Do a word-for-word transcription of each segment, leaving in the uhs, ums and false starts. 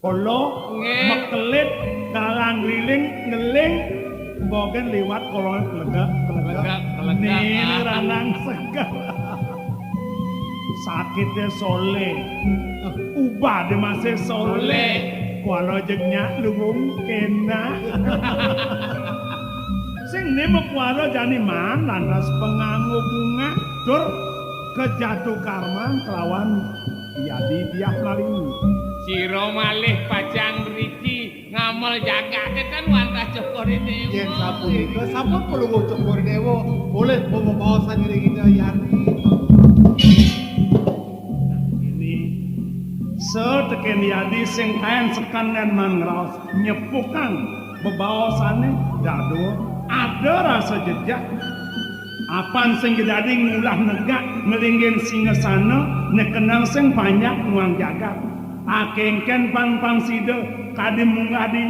Kala, nggih, mekelit, ngalang-ngliling, ngeling, mboken liwat kala klegek, klegek. Klegek, klegek. Nih, ah, ranang seger. Sakite soleh. Ubade masih soleh. Soleh. Kuala jeg nyak luwung kenak. Sing nime kuala jani man lantas panganggo bungah tur kejatuh karman kelawan Yadi Diah Malini. Sira malih pacang riki ngamel jagate ten wantah Cokor Dewa. Yen sapunika, sampun Palungguh Cokor Dewa olih pamabaosan ring Ida Hyang. Ini seteken Yadi sing kaen seken nen man ngraos nyepukang bebaosane dadua ada rasa jejak. Apan sing gedading ngulah negak ngelingin singasana nekenang sing panjak nuang jagat. Akengken pan pan sida kadi munggah di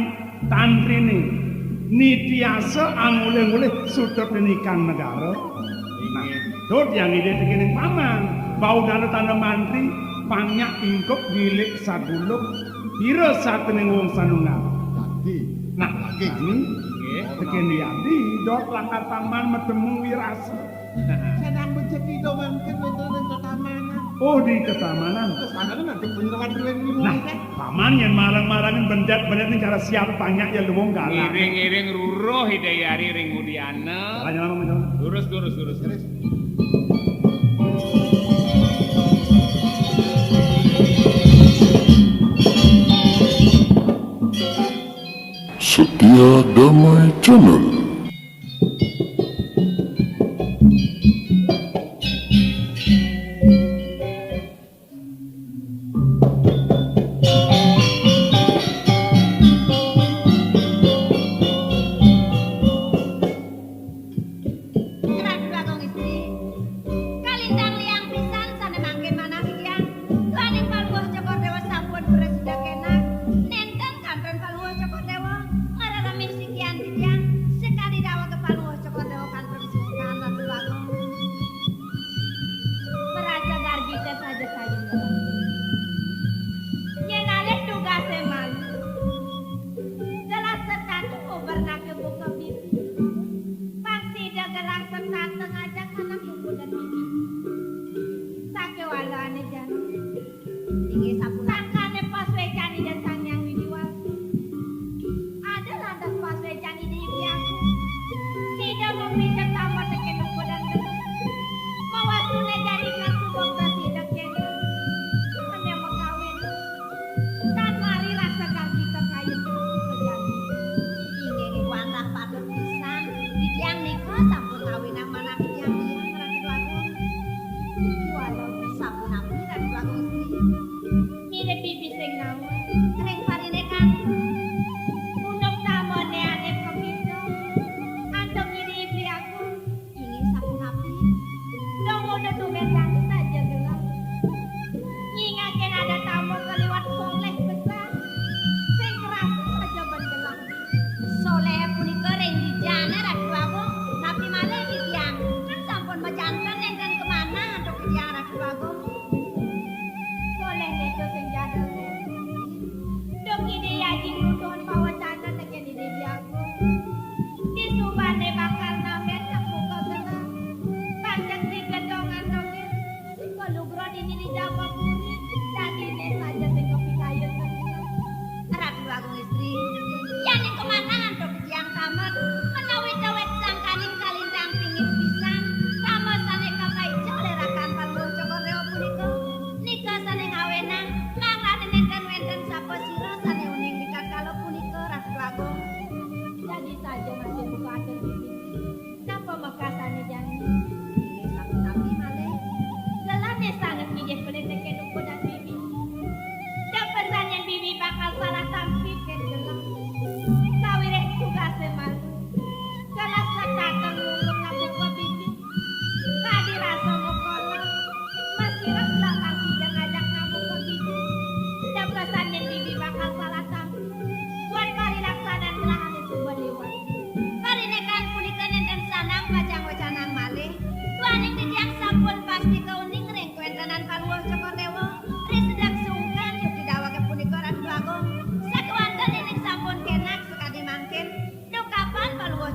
tantrine nitiasa angulih-ulih sutra penikang negara. Nah, tur yang ide tekening paman, bau dana tanda mantri, panyak ingkup gilik saguluk, pira satening wong sanunggal. Dadi, nah, lagi ini, nggih, tekening Yadi, dot lakar paman metemu wirasa. Sedang becek ida mangkin wonten ing tetamanan. Oh, di tetamanan. Tetamanan nanti penyerawan dewe. Nah, paman yen marang-marangin bendet-bendet ning cara siap panyak ya luwung galak. Ngiring-ngiring ruruh Ida Yari ring Udiana. Jalan, jalan, paman, jalan. Lurus, lurus, lurus, lurus. Setia Damai Channel. Ratu Agung Istri, kalintang liang pisan sane mangkin manah titiang. Duaning Palungguh Cokor Dewa sampun prasida kenak. Nenten kantun Palungguh Cokor Dewa, mararemih sikian titiang.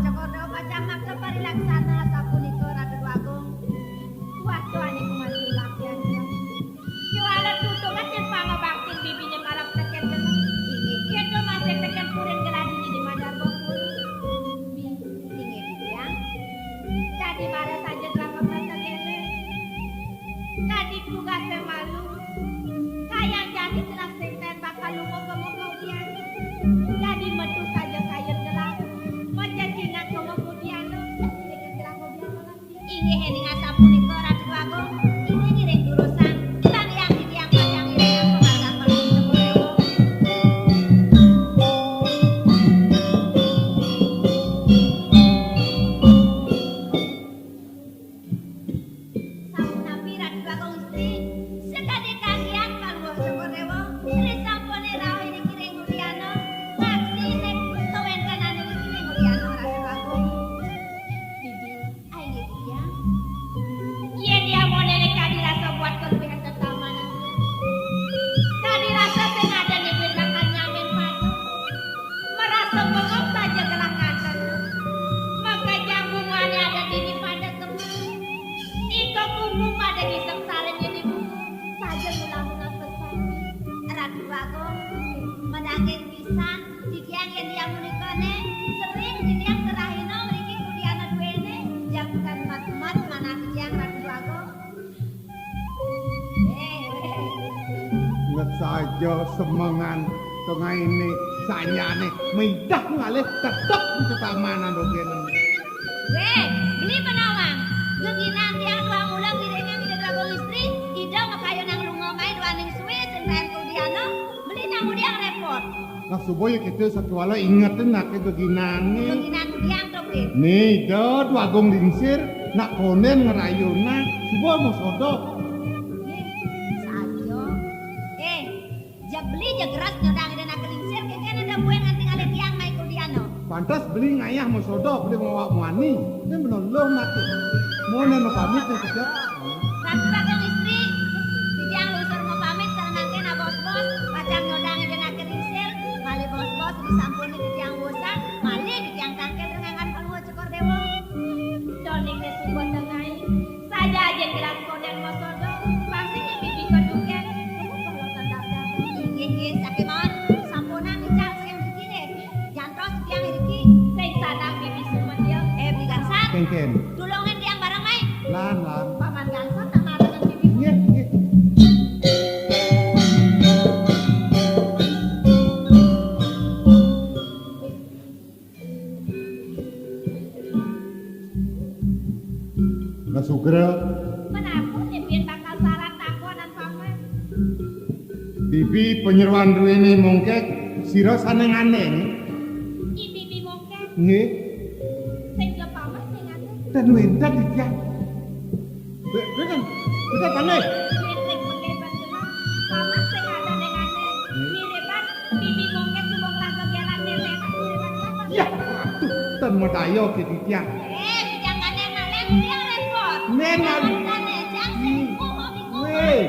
Cokor Dewa pacang makta parilaksana sapunika Ratu Agung. Waduh, ané kumaha sulak ya. Juara tutukan yang pangabaktin bibinya para petekén demen. Inggih. Kita masih tekén purin geladi di Mandar Bokul. Inggih, Biang. Dadi mara saja selama petekén. Dadi tugasé malu. Kayang jani gelah sing ten bakal lunga ka Mogobian. Dadi metu saja sayur gelah. Maja cingat ka Mogobian. Inggih, ning asapunika, Ratu Agung. Inggih, ngiring durusang. Sang Hyang Titiang pacang ngiring angkung ageng palungguh Cokor Dewa. Sapunapi Ratu Agung Istri, sakadi kasihan palungguh Cokor Dewa, risampuné rauh niki ring Udiana, ngaksi nek kawéntenané niki ring Udiana, Ratu Agung. Bibi, ai nggih, Bibi. Yén dia monéné kadi rasa buat kaluwihan tetamanan. Kadi rasa sing ada nibin bakal nyamin pada. Marasa bengong saja gelah nganten. Makejang bungané ada dini pada kembang. Ika kumu pada ngisep saréné di bunga. Saja ngulah-ngulah pesan. Ratu Agung, madaging pisan, titiang yén dia munikané, sering titiang kerahina mriki kudiana duéné, jang bukan mat-mat manah titiang Ratu Agung. Inget saja semengan tengah ini sanjane midah ngalih tetep di tetamanan dogene. Wéh, beli penawang. Geginan tiang dua mula ngiringang Ida Prabu Istri, Ida makayunang lunga mai duaning suwe sing taen kudiana, beli nang udiang repot. Nah, supaya kita sakiwala ingetin nake geginane. Geginan tiang to, Pin. Nih, Ida Dwagung Lingsir, nak konen ngerayuna, suba mau sodok. Nggih, saja. Eh, ja beli ja geras nyodang Ida nake lingsir, keken ada buen nganti ngalih tiang mai kudiana. Pantes beli ngayah mau sodok, beli mau muani. Ini bener loh nake. Mau neno pamit nih, kerja. Ratu Ratung Istri, titiang lungsur mapamit sareng mangkin abos-bos, pacang nyodang Ida nake lingsir, malih bos-bos disampun titiang bosan, malih titiang tangkil ring anggan Palungguh Cokor Dewa. Doning ne suba tengai, saja ajen gelas konden mosodo, pasti nyepi biko duken, kamu perlu tendang. Inggih, inggih, sakemawon, sampunang ical sing dikire. Jantos tiang iriki. Sing sadang bibi sumadya. Eh, Beli Gangsar. Kengken. Tulungin tiang bareng, Mai. Lan, lan. Paman Gangsar tak marangan bibi. Nggih, nggih. Nah, Sugra. Menapa nyepian bakal salah takonan, Paman? Bibi panyeroan duwene mongkek, sira sane ngandeng. Ibi-ibi mongkek. Nggih. Sing jepama sing anu. Dan wenten iki. Be-, beten. Beten pane. Wenten mengke panjenengan. Paman sing ada dengane. Nggih. Miriban bibi mongkek suwung laga jalan nenek. Miriban apa? Ya, aduh, ten medaya ke titiang. Eh, jangan enak, Lek, dia repot. Nenek. Jangan enak, jangan sing. Weh.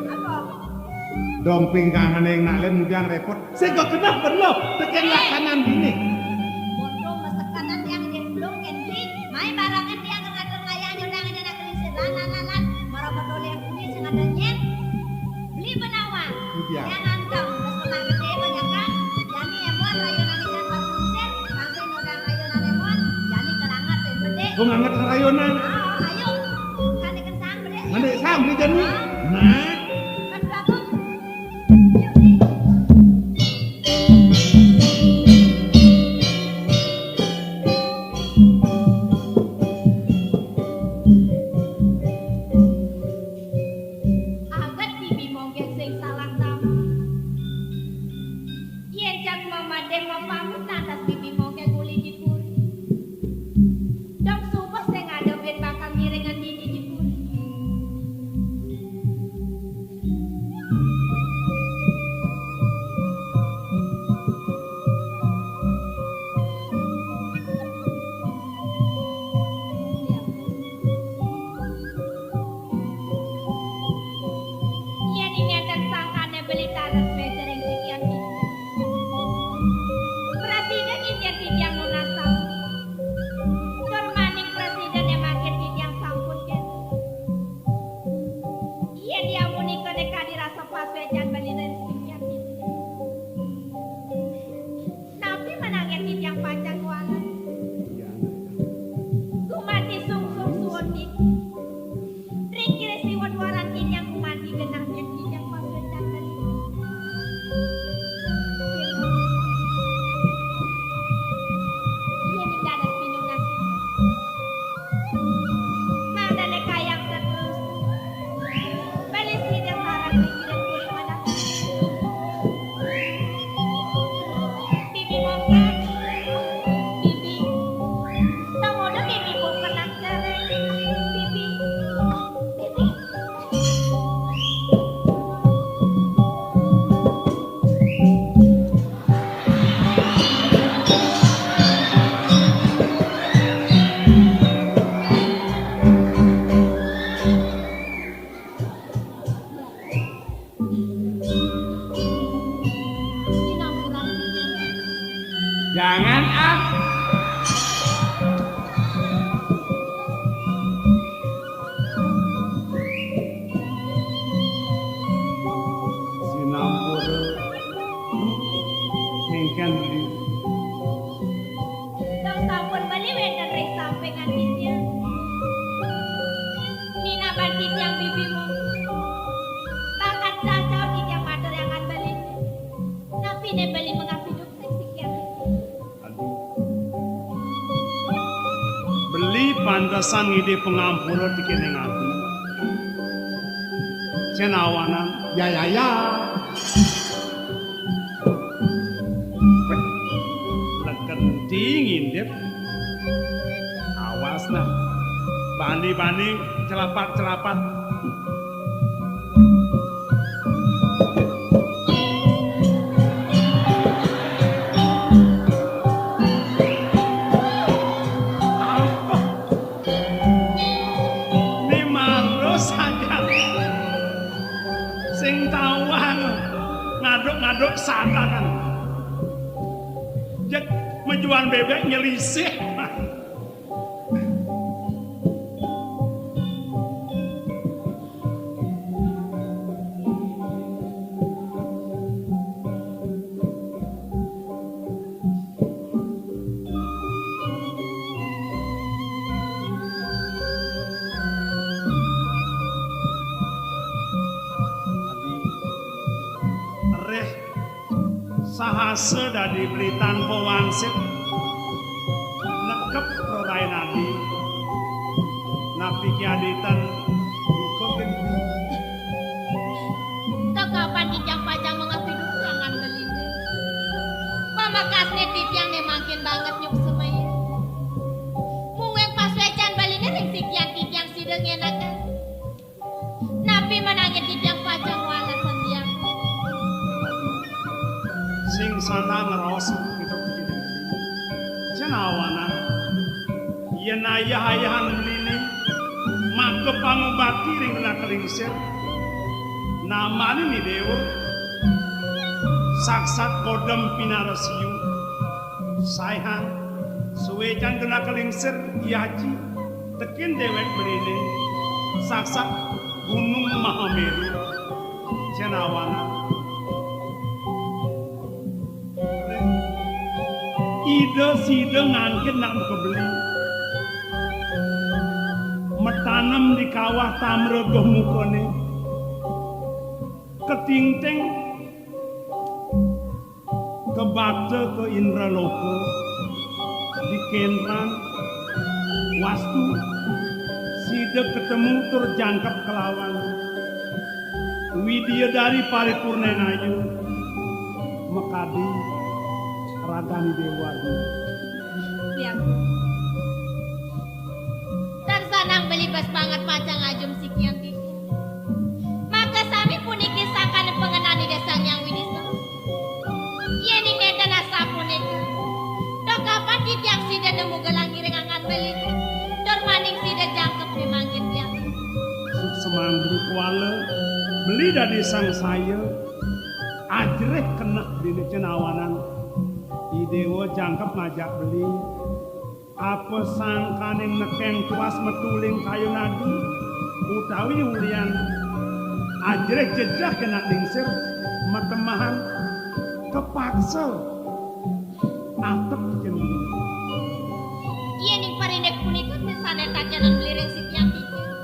Apa? Dong pingkangane nak len mudiang repot. Sing kok genah perlu tekeng lakanan dini. Bodo mesekanan yang di belum kendi, mai barangan tiang kena terlayang nyodang aja nak keling sedan lan lan lan. Mara peduli yang kuning sing ada nyen. Beli benawang. Mudiang. Yang anteng, terus menang gede banyakan. Jani emon rayunan ikan baru musir, langsung nyodang rayunan emon, jani kelangat dan gede. Kok nganget rayunan? Ah, ayo. Kan ikan sang gede. Mana sang gede jani? Ah. Nah. Kan bagus. Aget bibi mongkek sing salah tamu. Yen jak mamadeng mapamit lantas bibi mongkek uli dipuri. Dong subuh sing ada ben bakal ngiringan dini dipuri. Dengan titiang. Minaban titiang bibi mongke. Bakat cacau titiang matur anggan beli. Napi né beli mengabdi duk sing sikian? Aduh. Beli pantesan ngidih pangampura tikéning ati. Cén awanan, ya, ya, ya. Wéh, legenti ngindip. Awas nah. Bani-bani celapat-celapat. Apa? Né mara saja sing tawang ngaduk-ngaduk sadakan. Jeg majuan bébék nyelisih. Rih sahasa dadi beli tanpa wangsit. Nekep rerain adi. Napi ki aditan duka genti. Tekapan titiang pacang mengabdi duka anggan beli. Pamekasné titiang né mangkin banget nyuk semaya. Mungguing pasuécan beliné ring sikian titiang sida ngénakan. Napi menangin titiang pacang walesan tiang? Sing sandang ngraos kita. Cén awanan. Yén ayah-ayahan beliné maka pangubati ring Genah Kelingsir, namanin Idéwa saksat kodem pinarasiu. Saihang suécan Genah Kelingsir, I Aji, tekin déwék beliné saksat Gunung Mahaméru. Cén awanan. Ida sida ngangkin nak makebeli. Matanem di kawah tamra geh mukané. Ketingting kebata ka Indraloka, di Kendran, wastu sida ketemu tur jangkep kelawan Widyadari Paripurnen Ayu, makadi ragané Déwa Agung. Ya. Tan sanang beli bas banget pacang ngajum sikian titiang. Maka sami puniki sangkaning pangenan Ida Sang Hyang Widi Wasa. Yéning nénten asapunika, duk kapan titiang sida nemu gelang ngiring anggan beli, tur maning sida jangkep mangkin tiang. Suksmang beli kuala, beli dadi sangsaya, ajrih keneh dini cén awanan. I Déwa jangkep ngajak beli. Apa sangkaning nekeng tuas metu uli ring kayun adi, utawi ulian ajrih jejeh genah lingsir matemahan kapaksa atep kén. Yéning parindik punika sané takénang beli ring sikian titiang.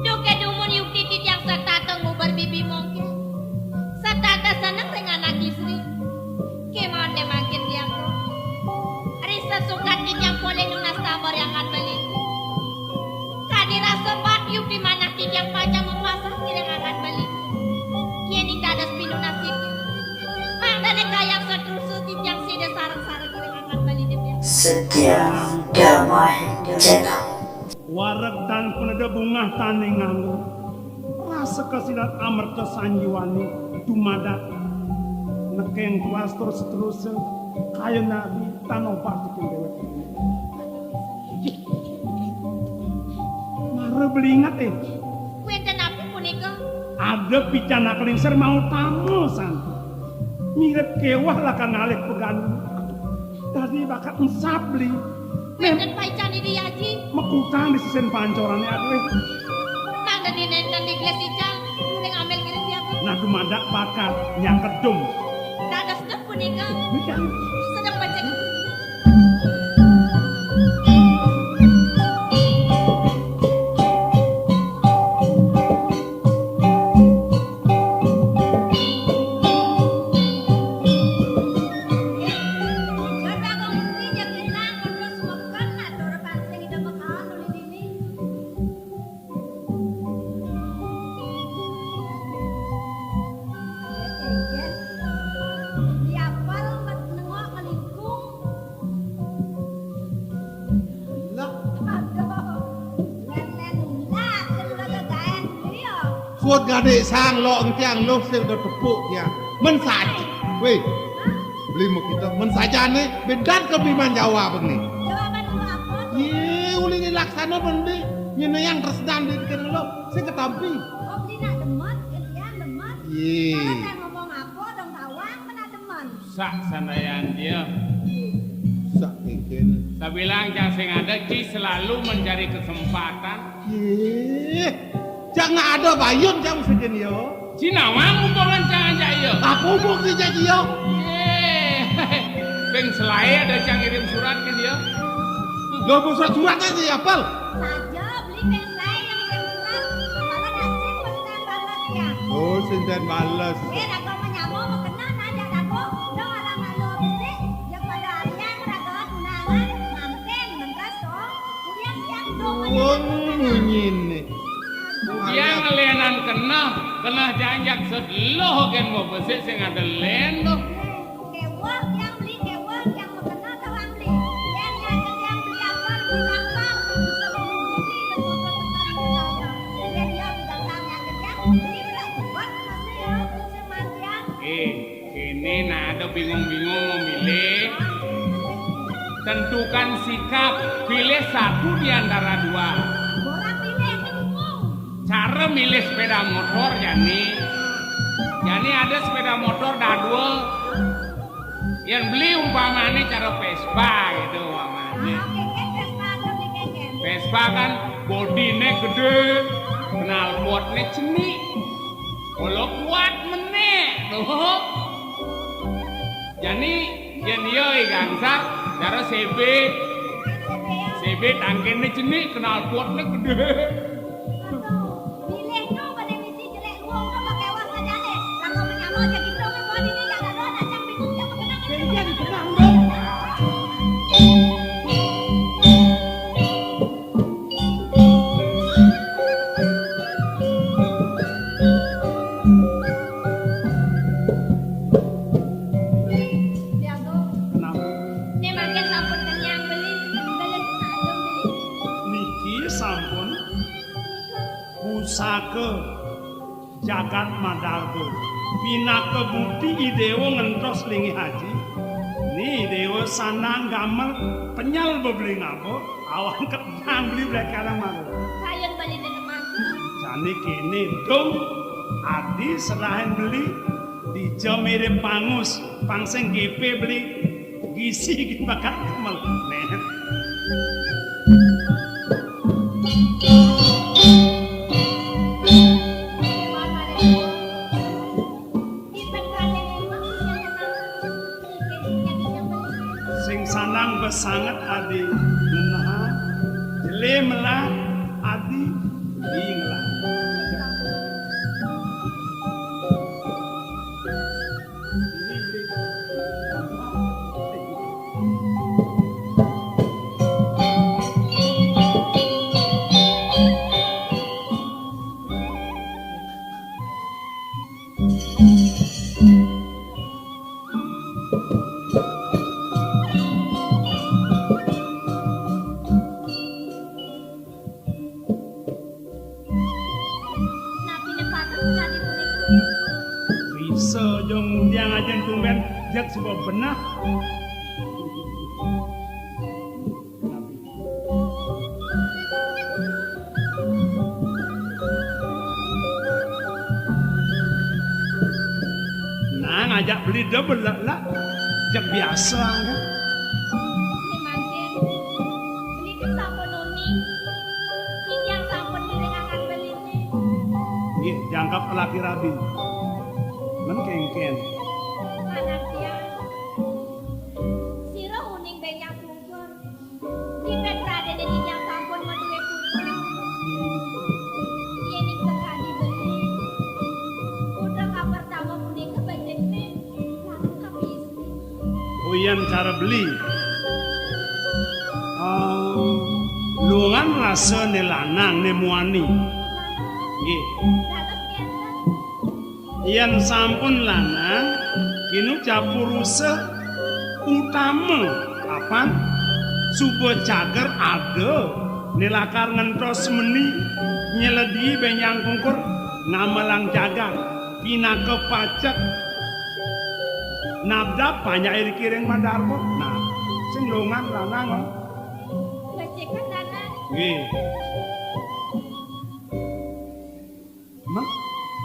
Duké dumun yukti titiang setata nguber bibi mongké. Setata seneng ring anak istri. Kémaon né mangkin diatu. Ri sesukat titiang polih nunas tambor anggan beli. Kadi rasa bat yukti manah titiang pacang mapasah ring anggan beli. Yéning dados pinunas titiang, mangdané kayang seterusé titiang sida sareng-sareng ring anggan beli. Setia damai cenah. Wareg tan paneda bungah taning nganggur. Rasa kasilat amerta sanjiwani dumadak nekeng tuas tur seterusé kayun adi tan obah titiang déwék. Mara beli inget, eh. Wénten napi punika? Ada pican anak lingsir mautama santi. Mirip kéweh lakar ngalih paganu. Dadi bakat ensap beli. Wénten paican Ida Aji. Makutang di sisin pancorané, aduh. Nang dadi nénten di gelas ical, ngiring ambil ngiring diatu. Nah, dumadak bakat nyangkedum. Dados sedep punika. Sedep becik. Put ngadik sang lok engkiang luh sing do tepuk kiang. Men saja. Weh. Beli mukito. Men saja ne, bedan ke biman Jawa bengi. Jawaban lu apa? Ye, uli ni laksana bendi. Nyene yang tresnan di kene lo. Sing ketampi. Oh, beli nak demen, engkiang demen. Ye. Kalau saya ngomong apa, dong tawang, kena demen. Sak sandayan dia. Sak kengken. Sabilang cang sing ada, ci selalu mencari kesempatan. Ye. Cang ada bayun cang mesti ken yo. Ci nawang hubungan cang aja yo. Aku hubung si jadi yo. Ye. Beng selai ada cang kirim surat ken yo. Lo mau surat suratnya si apel. Saja beli beng selai yang kirim surat. Malah nasib mesti balas ya. Oh, sinden balas. Eh, dago menyamo, mekena, nanya dago. Dong alam malu besi. Yang pada harian, raga tunangan, manten, mentas, dong. Kuliah siap, dong. Wong munyin nih. Dia ngelenan kena, kena janjak sedeloh ken mau besik sing ada len tuh. Kewah, yang beli kewah, yang mekena tawang beli. Yang nyata yang beli apa, beli gampang, bisa beli beli, betul-betul sekarang kita. Jadi, ya, gampang yang kenyang, beli berat, buat masih ya, semantian. Eh, kene nado bingung-bingung mau milih. Tentukan sikap, pilih satu di antara dua. Orang pilih yang bingung. Cara milih sepeda motor, jani. Jani ada sepeda motor dadua. Yang beli umpamane cara Vespa gitu umpamane. Ah, kengken Vespa atau beli kengken? Vespa kan bodine gede, knalpotne cenik. Kalau kuat menek tuh. Jani, yen iya, I Gangsar, cara C B. C B tangkene cenik, knalpotne gede. Milih no pada misi jelek luang no pakai wah sajane. Lagu menyama aja gitu, memang ini yang ada, ada yang bingung, yang mengenang. Yang tenang, dong. Kenapa? Nek mangkin sampun kenyang beli, beli aja beli. Niki sampun pusaka jagat Madarba. Pinaka bukti I Dewa ngentos linggih aji. Ni I Dewa sanang gamel penyel bebeli ngaba, awan ketang beli blekarang malu. Kayun beli deneman. Jani kene dong, adi serahin beli, dija mirip pangus, pang sing gepe beli, gisi bakat kemel. Nen. Sing sanang besanget adi nenehan, jele melah adi di ngelah. Napi ne patut kadi puniki? Bisa aja ngundiang aja tumben jak suba benah. Nah, ngajak beli dia belak lah. Jak biasa kan. Nggih mangkin. Beli kan sampun uning. Titiang sampun ngiringaken beli. Nggih, jangkep laki rabi. Men kengken. Anak tiang. Sira uning benjang pungkur. Dipet pradene titiang sampun maduwe putra. Yening sakadi beli. Putra kapertama punika bajene lanang kapisan. Uyan cara beli. Ah, lungan rasa ne lanang ne muani. Nggih. Dados ngenten. Yen sampun lanang, kinu capurusa utama apan suba cager ada ne lakar ngentos meni nyeledi benjang pungkur. Namelang jagat, pinaka pacet. Nabdab panjak iri kiring madarba. Nah, sing longan lanang, oh. Becikang lanang. Nggih. Mén,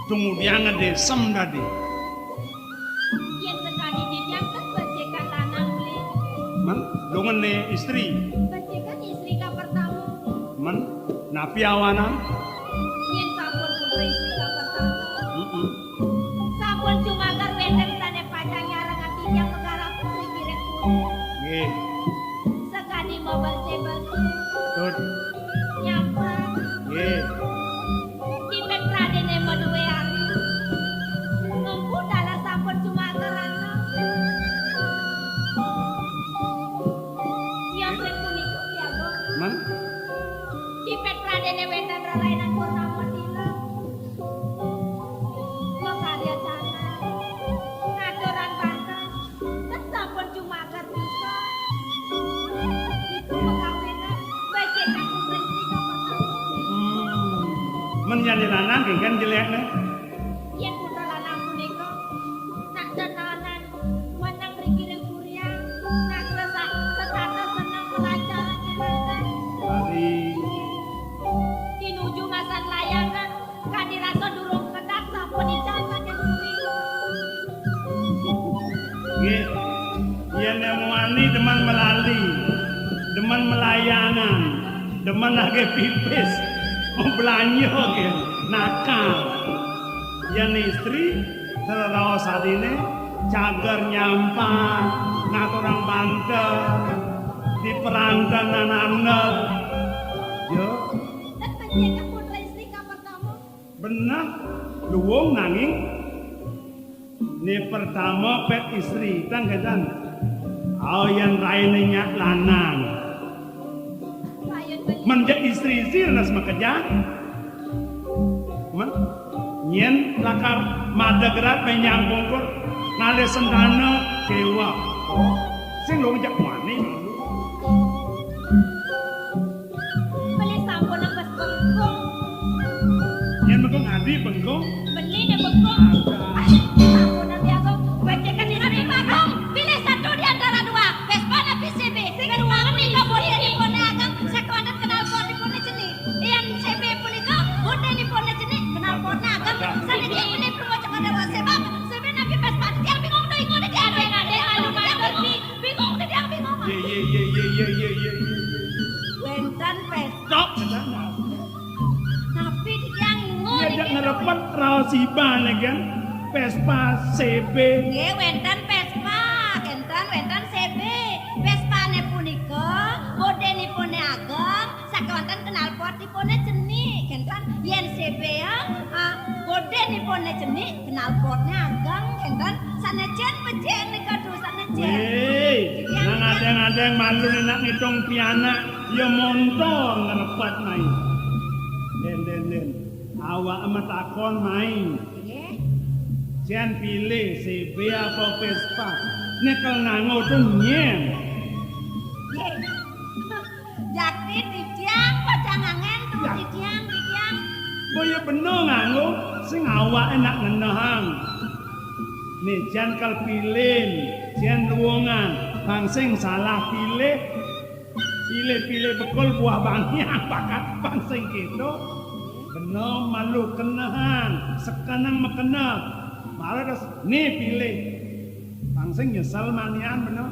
tumudiang ngedésem dadi. Yén sakadi titiang kan becikang lanang, Bli. Mén, dongéné istri. Becikang istri ka pertama. Mén, napi awanan? Yén sampun putra istri ka pertama. Mm-mm. Sampun jumagar wénten sané pacang nyarengang titiang magarap putri kiré pun. Nggih. Sakadi mabersih-bersih. Tut. Nyampat. Nggih. Tipet pradéné madué ari. Ngempu dalah sampun jumagar anak. Yén ring punika, Ki Agung. Mén? Tipet pradéné wénten rerainan purnama tila. Makarya canang. Ngaturan banten. Ten sampun jumagar pisan. Iku pekawinan becikang putra istri ka pertama. Hmm. Mén jani lanang kénkén jelékné? Yén putra lanang punika nak tenanan meneng ring kiring kuriang, nak setata seneng kelancaran ibadah. Ari. Tinuju masan layangan. Kadi rasa durung kedat sampun ical saking bumi. Nggih. Yén muani demen melali, demen melayangan, demen nagih pipis, mau belanja nggih, nakal. Yén istri, sreraos adiné, cager nyampat, ngaturang banten, di peranten ananda. Yo. Ten becik putra istri ka pertama. Beneh, luung nanging né pertama pét istri, tang kédan. Au yén rainé nyak lanang. Mén ja istri-istri nes makejang. Mén nyén lakar madeg rat ményang bungkur ngalih sentana kéweh. Oh, sing luung jak muani. Beli sampun nembus bengkung. Yén bengkung adi bengkung. Beli né bengkung. Ada. Ah, sampun Nabi Agung. Becikang Nabi Agung. Pilih satu di antara dua. Vespa napi C B? Sing keduangan nika bodénipuné ageng, sakéwanten knalpotnipuné cenik. Yén C B punika bodénipuné cenik, knalpotné ageng. Sané cenik punika cekadéwa sebab C B napi Vespa. Tiang bingung tuh, inggih, tiang bingung. Adéng-adéng, alu matur, bingung. Bingung, titiang bingung. Yé, yé, yé. Wénten Vespa. Stop. Tapi titiang bingung. Iya, jak ngrepet raos ibané kan. Vespa C B. Nggih, wénten Vespa, kénten wénten C B. Vespané punika bodénipuné ageng, sakéwanten knalpotnipuné cenik, kénten. Yén C B, ah, ah, bodénipuné cenik, knalpotné ageng, kénten. Sanajén becik nika, duh, sanajén. Wéh, nang adéng-adéng malu nak ngitung pianak, ya montor ngrepet mai. Dén, dén, dén. Awak matakon mai. Nggih. Jén pilih C B apa Vespa? Nyekel nganggo to nyén? Nggih. Jakti titiang, pacang angen to. Ya. Titiang, titiang. Boya bena nganggo, sing awak enak ngenehang. Né jén kal pilih, jén luungan, bang sing salah pilih. Pilih-pilih bekul buah bangiang bakat bang sing kéto. Bena malu kenehang, sekeneng makeneh. Mara das né pilih. Bang sing nyesel manian bena.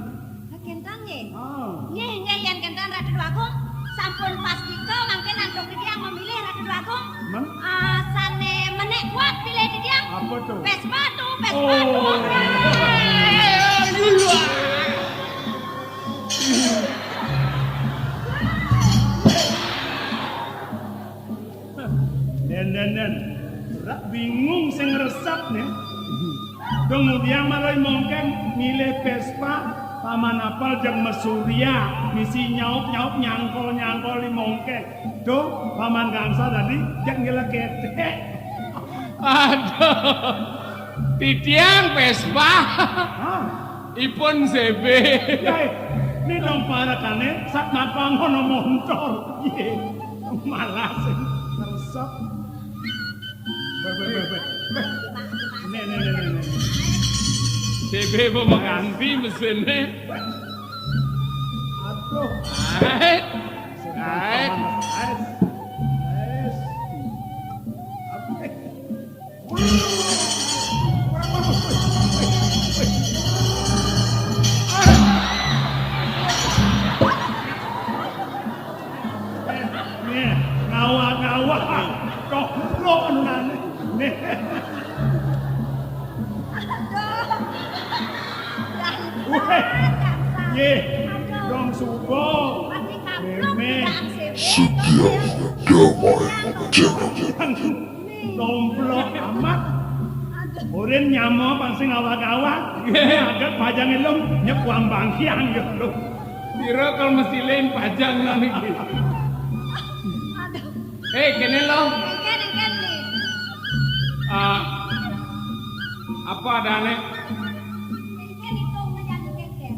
Kénten nggih. Oh. Nggih, nggih, yén kénten Ratu Déwagung sampun pastika mangkin antuk titiang memilih Ratu Déwagung. Mén? Ah, sané menék kuat pilih titiang. Apa to? Vespa to, Vespa to. Oh. Dén, dén, dén. Rak bingung sing ngresep né. Dong ngudiang malah mongkeng milih Vespa, paman apal jeg mesurya, misi nyaup-nyaup, nyangkol-nyangkol di mongkeng. Duh, paman gangsal tadi jeg ngilek ketek. Aduh, titiang Vespa. Hah? Ipun C B. Yai, né dong parekané sat napa ngono montor. Yé, malah sing ngresep. Nih, nih, nih, nih, nih. C B mau mengganti mesinnya. Aduh. Ait. Ait. Ait. Ait. Nih, ngawak-ngawak. Goblok anu nane. Nih. Weh. Ye. Dong subo. Sekian damai. Domplok amat. Urin nyama pang sing awak-awak. Agak pajang ilung nyepuang bangkiang gitu. Pira kalau mesti lain pajang nang iki. Aduh. Eh, kene lo. Engken, engken, nih. Ah, apa adane? Engken itu menjadi engken.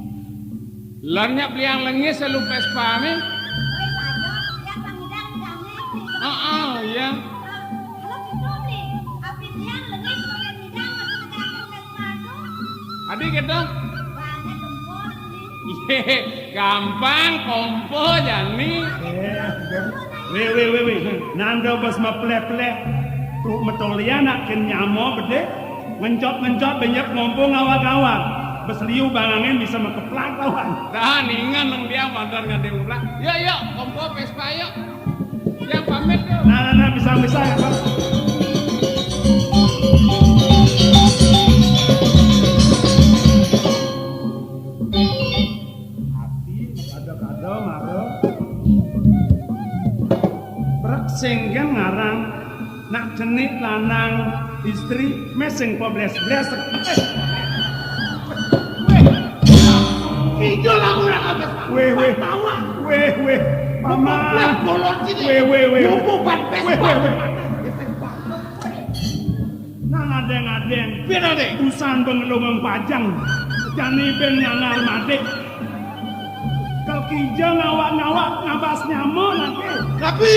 Lan nyak beliang lengis lu Vespa mi? Woi, Pak Jo, yang pangidang kami, nih. Ah, ah, iya. Kalau gitu, nih, api beliang lengis, kalau yang bidang, masih tegak, Vespa tuh. Adi gitu? Banyak tempur, nih. Iye, gampang, kompo, jani. Eh, weh, weh, weh, weh. Nanda bas mapleh-pleh. Tuh metolian nak ken nyamo bede. Ngencot-ngencot banyak ngompo ngawak-ngawak. Bas liu bang angin bisa mekeplak lawan. Dah, ningan nang dia mandar ngade ulah. Yuk, yuk, kompo Vespa, yuk. Yang pamit, yuk. Nah, nah, nah, bisa, bisa ya, Pak. Ati, kada-kada, mara. Prek senggen ngarang. Nak cenik lanang istri meseng pebles-bles. Weh, kijol aku nak habis. Weh, weh. Tawa. Weh, weh. Paman. Bolon sini. Weh, weh, weh. Weh, weh, weh. Nang adeng-adeng. Pira, Dek? Usan bengelung pajang. Jani ben nyangar madik. Kal kija ngawak-ngawak ngabas nyama nake. Tapi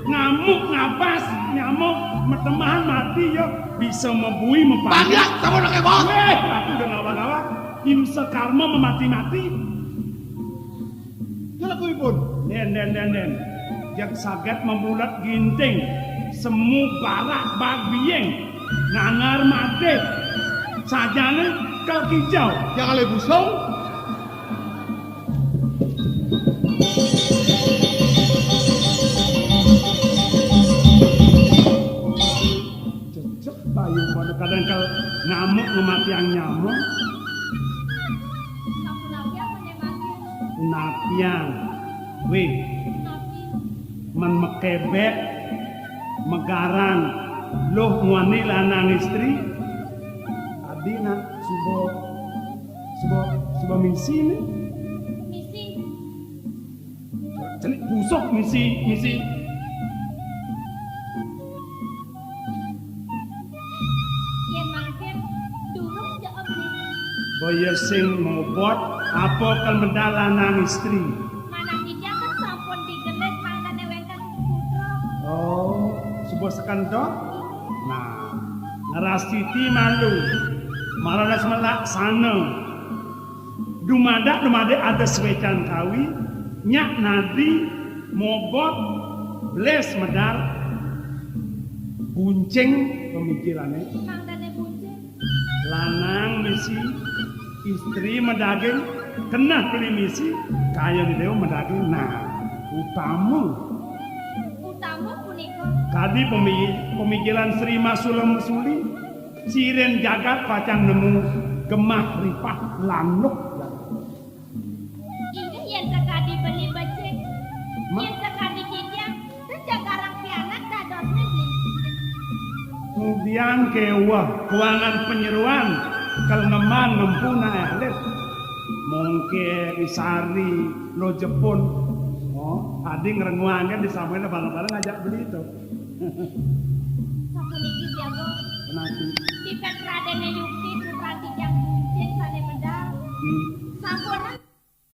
ngamuk ngabas nyama metemahan mati ya bisa mebui mepangga. Pangga sama nake, Bos. Weh, aku udah ngawak-ngawak. Imsa karma memati-mati. Jalakuipun. Den, den, den, den. Jak saget membulat ginting. Semu barak bag bieng. Ngangar mati. Sajane kal kijau. Yang ale busung. Cecek bayu pada kadang kal ngamuk ngematiang nyamuk. Napiang. Wih. Men mekebek, megarang, loh muani lanang istri. Adi nak suba, suba, suba misi ni. Misi. Cenik busuk misi, misi. Yen mangkin, durung jawab nih. Boya sing mobot, apa kal medal lanang istri? Manah ija kan sampun digelis mangkane wenten putra. Oh, suba sekendok? Nah, ngerastiti malu. Maradas melaksana. Dumadak, dumadak ada swecan kawi, nyak nadi, mobot, bles medal, buncing pemikirane. Mangdane buncing. Lanang misi, istri medaging, keneh beli misi, kaya ni dewa medaging. Nah, utama. Utama punika. Kadi pemi-, pemikiran Sri Masulem Suli, sirin jagat pacang nemu gemah ripah lanuk. Inggih yen sakadi beli becik, Ma- yen sakadi titiang, ten jagarang pianak dadosne beli. Kemudian kewah, kuangan penyeruan, keleneman ngempu nae alit. Mungke isari lo Jepun. Oh, adi ngrenguange di Samuel bareng-bareng ngajak beli itu. Sapuniki jago. Kenapa? Pipet Raden Yuki.